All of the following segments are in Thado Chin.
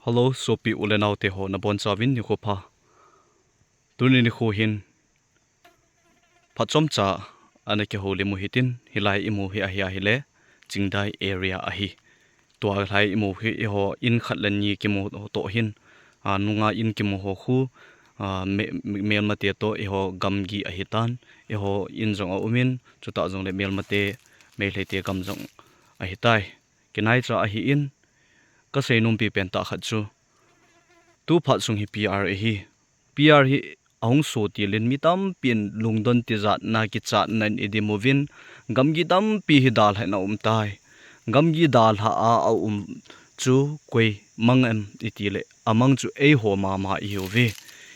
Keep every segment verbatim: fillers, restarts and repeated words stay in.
Hello, sopi u le nao te ho nabonchauvin nikho pha. Tuni nikho hin phat chomcha ana kihoulim u hitin, hilai imu hi ahi ahile, Chingdai area ahi. Tua lai imu hi eiho in khat le ni kimu toh hin, a, nunga in kimu ho khu, a, me-, melmate toh eiho gamgi ahitan, eiho in jong aumin, chutah jongle melmate, Meiteite gam jong ahitai. Kinaicha ahin, kasei nompi pen tah khat chu, tu phat sung hi P R ahi. P R hi ahung sotil in mi tampin lungdon tijatna kichatna in idim uvin, gamgi tampi hi dalha in aumtai. Gamgi dalha a aum chu koi mang em itile, amang chu eiho mama ihiuve.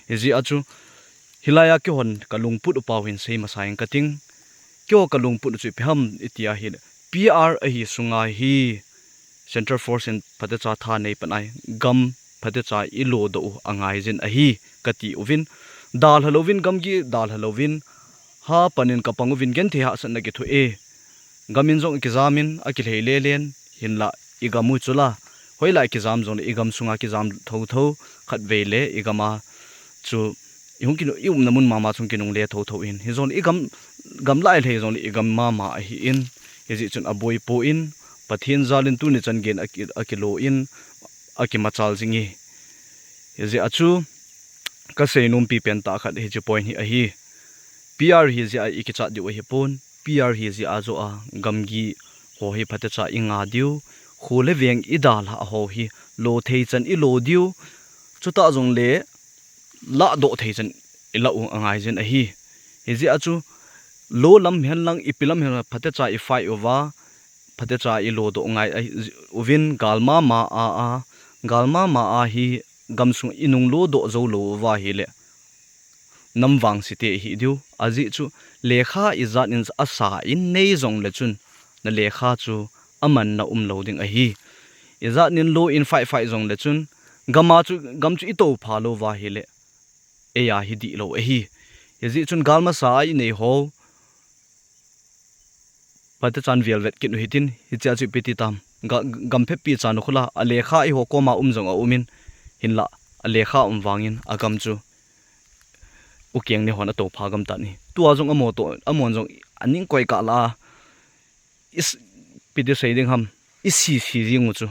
Hijeh a chu, hilai a keihon kalungput u pau hin sei masa inge kating. Keiho kalungput u chu ipi ham iti ahile, P R ahi sunga hi Central Force in phatecha tha nei panai, gam phatecha ilodoh u angaijin ahi, kati uvin. Dalha louvin, gamgi dalha louvin, hapan in kapang uvin, genthei hahsatna kithoh e. Gam in jong kijamin, akilhei lelen, hinla igam u chula. Hoilai kijam jongle igam sunga kijam thotho, khatvei le igam a chu ihung kinu-, iumna mun mama chung kinungle thotho in. Hijongle igam, gam lai lhei jongle igam mama ahin. Hijeh chun aboipoi, Pathen jalin tuni chan geiyin aki-, akilo in, akimachal jing e. Hijeh a chu, kasei nompi pen tah khat hiche point hi ahi. P R hijeh a ikichat diu ahipon, P R hijeh a joh a gamgi ho hi phatecha inga diu, kho le veng idalha ho hi lo thei chan ilo diu, chutah jongle lahdoh thei chan ilah u angaijin ahi. Hijeh a chu, lo lam henlang, ipi lam henlang, phatecha i fight uva, phatecha ilodoh ngai ahi, uvin gal mama a, a, gal mama a hi gamsung inung lodoh jou lou uva ahile, nam vangse te ihi diu. Ajeh chu, lekha ijat in asa in nei jongle chun, na lekha chu amanna umlou ding ahi. Ijat in lo in fight fight jongle chun, gam a chu, gam chu itoupha lou uva ahile, eia hi dihlou ahi. Hijeh chun gal masa a inei ho, phatechan velvet kit u hitin, hichea chu ipi ti tam. Ga-, gam phepi chan u khu la, alekha eiho koma um jong aumin, hinla, alekha um vangin, agam chu ukeng ni hon atoupha gam tan ahi. Tua jong amaho toh, amahon jong aning koi kah la a, is-, ipi ti sei ding ham, isisi jing u chu.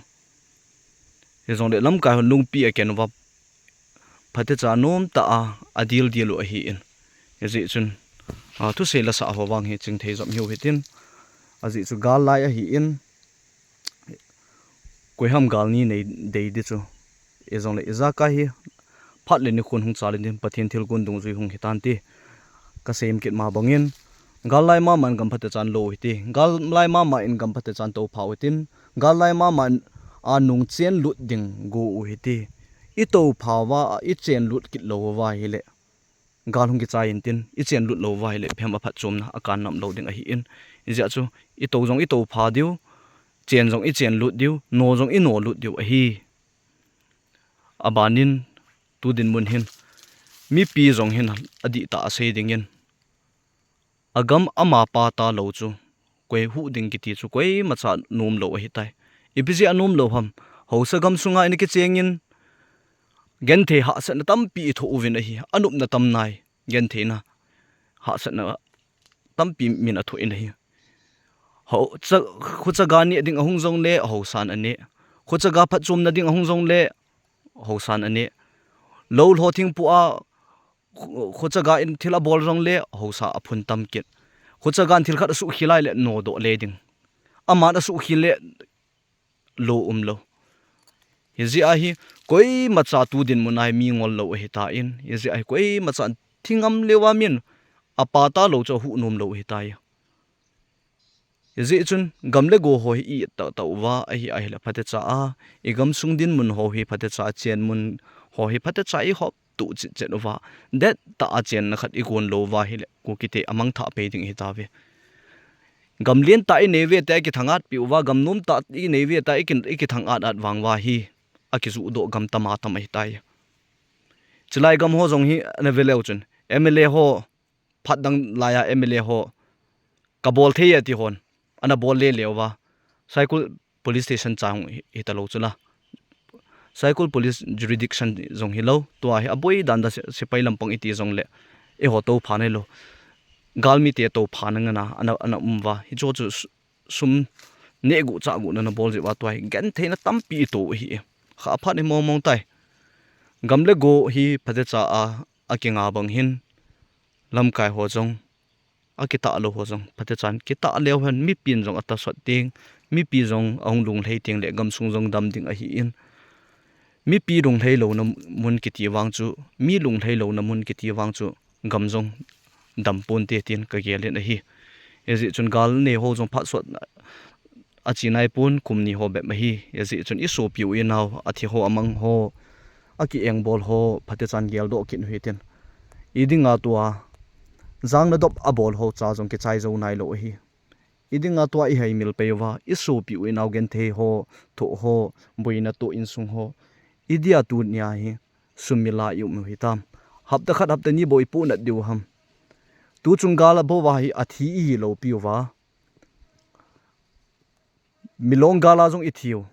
Hijongle lamkai hon lungpi aken uva, phatecha nomtah a, adil dil u ahin. Hijeh chun, a, thusei lasah ho vang hi chingthei jom hiu hitin. Ajeh chu gal lai ahin, koi ham gal ni nei dei di chu. Hijongle ijakai hi, phat le nikhon hung chal in din, Pathen thilgon dungjui hung hitante. Kasei kit ma bangin, gal lai mama in gam phatechan lo u hite. Gal lai mama in gam phatechan toupha u hitin. Gal lai mama in a nung chenlut ding go u hite. Itoupha uva, ichenlut kit lou uva ahile, gal hung kichai intin, ichenlut lou uva ahile, phem aphatchomna akan nam lou ding ahin. Hijeh a chu, itou jong itoupha diu, chen jong ichenlut diu, no jong inolut diu ahi. Abanin, tu dinmun hin, mipi jong hin adihtah a sei dingin, agam ama pata lou chu, koi huh ding kiti chu koimacha nomlou ahitai. Ipi jeh a nomlou ham, haosa gam sunga ina kichengin, genthei hahsatna tampi ithoh uvin ahi, anopna tam nai, gentheina, hahsatna tampi min athoh in ahi. Ho-, cha-, khuchaga neh ding ahung jongle, haosan aneh. Khuchaga phatchomna ding ahung jongle, haosan aneh. Lou lho thingpu a, khu-, khuchaga in thil abol jongle, haosa aphun tam kit. Khuchaga in thil khat asuhkhel ahile, nodoh le ding. Aman asuhkhel le, lo umlou. Hijeh a hi, koimacha tu dinmun a hi mi ngol lou ahitan, hijeh a hi koimacha thingam leuva min, apata lou chu ahuh nomlou ahitai. Hijeh chun, gam le go ho hi i-et tahtah uva, ahi ahile phatecha a, igamsung dinmun ho hi phatecha a, chenmun ho hi phatecha a ihop tuh chetchet uva, dettah a chenna khat igon lou uva ahile, Kukite amangthah pei ding ahitauve. Gam lentah ineiuve tia ikithangatpeh uva, gam nomtah ineiuve tia iki-, ikithangat at vang uva hi, akijuhdoh gam tam a tam ahitai. Chulai gam ho jong hi ana veleu chun, M L A ho, phat dang laiya M L A ho, kabol thei e ti hon, ana bol lele uva, Saikul Police Station cha hung hi, hitalou chula. Saikul police jurisdiction jong hilou, tua hi aboi dan da si-, sipai lampang iti jongle, eiho toupha nailou. Galmite toupha na ngana, ana, ana um uva. Hichu chu su-, sum nehguh chahguh na nabol jeh uva tua hi gentheina tampi ito u ahi. Kha phat hi mong mong tai. Gam le go hi phatecha a, akinga bang hin, lamkai ho jong, akitah lou ho jong, phatechan kitah leu hen, mipin jong atasot ding, mipi jong ahung lunglhai ding le gamsung jong dam ding ahin. Mipi lunglhai louna mun kiti vang chu, mi lunglhai louna mun kiti vang chu, gam jong dam ponte tin kagel in ahi. Hijeh chun gal nei ho jong phat sot achi nai pon, kum ni ho bep ahi. Hijeh chun isopi u inao, athi ho amang ho, akiengbol ho, phatechan geldoh kit u hitin. Idinga tua, jang nadop abol ho cha jong kichai jou nailou ahi. Idinga tua ihaimil pei uva, isopi u inao genthei ho, thoh ho, boina toh insung ho. Idia tunia hi, sumil a ium u hitam. Hapta khat hapta ni bou ipohnat diu ham. Tuchung gal a bou va hi athi ihi lou piuva. Milong gal a jong ithiu.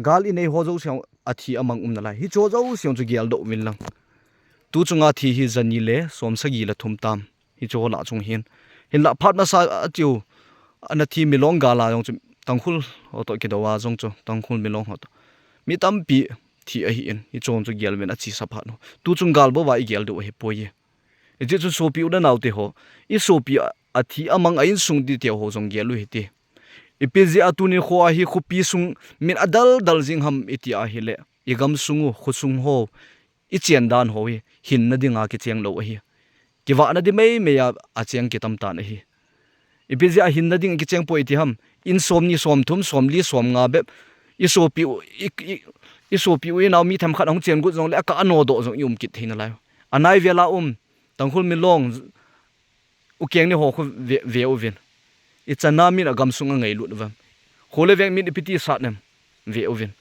Gal inei ho jouse athi amang um nalai. Hicho jouse chu geldoh uvin lang. Tuchunga thi hi jani le somsagi le thum tam. Hicho lah chung hin. Hinlah phat masa a chiu. Ana thi Milong gal a jong chu Tangkhul ho toh kidou a jong chu Tangkhul Milong ho toh. Mi tampi thi ahin. Hicho chu gel uvin achesa phat u. Tuchung gal bou va igeldoh u ahipoi. Hijeh chun sopi u le naote ho. Isopi a, athi amang a insung dite ho jong gel u hite. Ipi jeh a tuni kho a hi khopi sung min adal dal jing ham iti ahile. Igam sung u, khosung ho. Ichen dan ho hi, hinna dinga kicheng lou ahi. Kivahna di meimei a, acheng kitam tan ahi. Ipi jeh a hinna ding kicheng poi iti ham. In somni, somthum, somli, somnga bep. Isopi u, i, i, isopi u inao mi themkhat ahung chen got jongle, akah a nodoh jong ium kit thei nalai. Anai vel a um, Tangkhul Milong, ukeng ni ho khu ve, ve uvin. Ichan a min agamsung angailut uvam. Kho le veng min ipi ti sat nem. Ve uvin.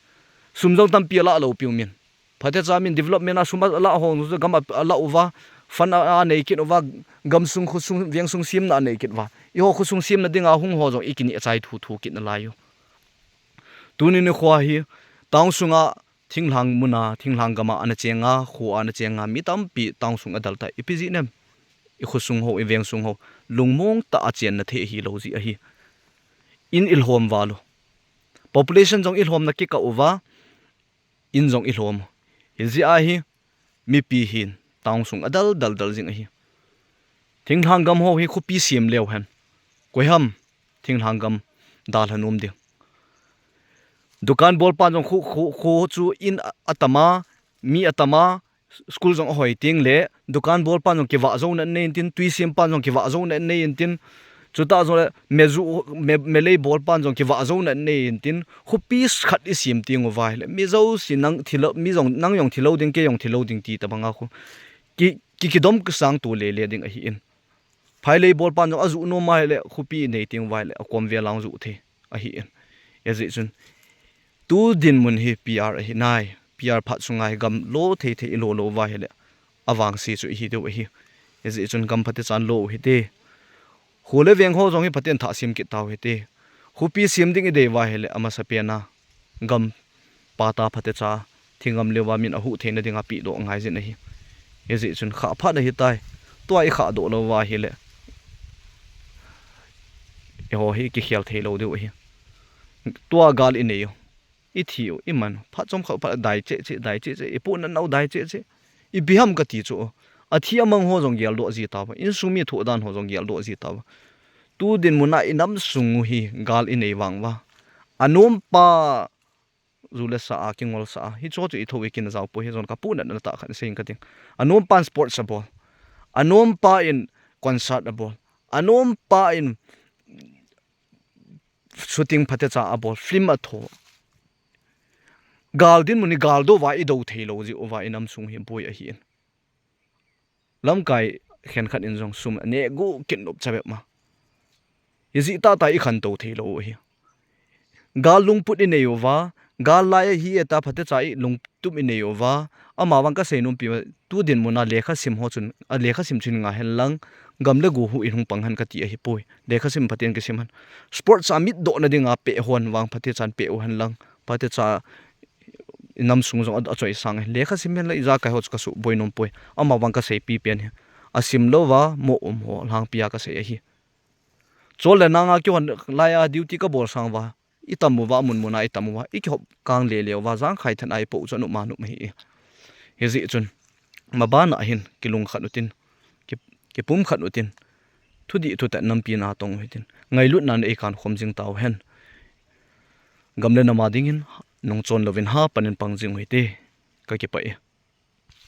Sum jong tampi alah lou piu min. Phatecha min development a sum alah ho chu gam a, alah uva. Fund a, anei kit uva. Gamsung khosung vengsung semna anei kit uva. Eiho khosung semna dinga hung ho jong ikineh chai thu thu kit nalai u. Tuni nikho hi town sunga thinglhang muna, thinglhang gama ana chenga, kho a ana chenga, mi tampi town sung adal tai. Ipi jeh nem. Ikhosung ho, ivengsung ho. Lungmong tah a chenna thei hilou jeh ahi. In ilhom val u. Population jong ilhomna kikah uva. In jong ilhom u. Hijeh a hi, mipi hin, town sung adal dal dal jing ahi. Thinglhang gam ho hi khopi sem leu hen. Koi ham, thinglhang gam dalha nom ding. Dukan bolpan jong kho, kho, kho chu in a, atama, mi atama, school jong ahoi teng le, dukan bolpan jong kivah jouna anei intin, tui sempan jong kivah jouna anei intin, chuta jongle, meju, me, melei bolpan jong kivah jouna anei intin, khopi khat isem teng uva ahile, mi jouse nang thilou, mi jong, nang jong thilou ding, kei jong thilou ding ti tabanga khu. Ki, ki, kidom kisang to le le ding ahin. Phailei bolpan jong ajuh nom ahile, khopi inei teng uva ahile, akom vel a jong juh thei ahin. Hijeh chun, tu dinmun hi P R ahi nai. P R phat sunga hi gam lo thei thei ilo lo uva ahile, avangse chu ihi diu ahi. Hijeh chun gam phatechan lo u hite. Kho le veng ho jong hi phaten thah sem kit tau hite. Khopi sem ding idei uva ahile, amasapen a gam pata phatecha, thinggam leuva min ahuh theina dinga pehdoh angai jin ahi. Hijeh chun kha phat ahitai. Tua ikhahdoh louva ahile, eiho hi kikhel thei lou diu ahi. Tua gal inei u, ithi u, iman u, phat chomkhat phat dai cheh cheh, dai cheh cheh, ipohnat nau dai cheh cheh. Ipi ham kati chu. Athi amang ho jong geldoh ji tauva, insung mi thoh dan ho jong geldoh ji tauva. Tu dinmun a inam sung u hi gal inei vang uva, anompa ju le sa a, kingol sa a, hicho chu ithou ikina jao poi, hijon kapohnatna tah khat sei ing kating. Anompan sports abol. Anompa in concert abol. Anompa in shooting phatecha abol, film atho. Gal dinmun hi gal dou va idou thei lou jeh uva inam sung hi boi ahin. Lamkai khenkhat in jong sum aneh gu kit nop cha bep ma. Hijeh tah tah ikhantou thei lou u ahi. Gal lungput inei uva, gal lai ahi eta phatecha ilungtup inei uva, amavang kasei nompi uva, tu dinmun a lekha sim ho chun, a lekha sim chun nga hen lang, gam le go huhhing in hung pang hen kati ahipoi. Lekha sim phaten kisim hen. Sports a mitdohna dinga peh hon vang phatechan peh u hen lang, phatecha inam sung jong a, achoisang ahi. Lekha sim hen la ijakai ho chu kasuboi nom poi. Amavang kaseipi pen hi, asim louva mo um ho lhangpia kasei ahi. Chol le nanga kihon laiya duty kabol sang uva, itam uva, amun muna itam uva, ikihop kang lele uva, jangkhai thet a ipoh u chu anop ma nop ahi. Hijeh chun, mabana hin kilungkhat utin, ki, kipumkhat utin, thudih thutah nampi natong u hitin, ngailutna in eikankhom jing tauhen. Gam le nam a dingin nungchon louvin hapan in pang jing u hite. Kakipah e.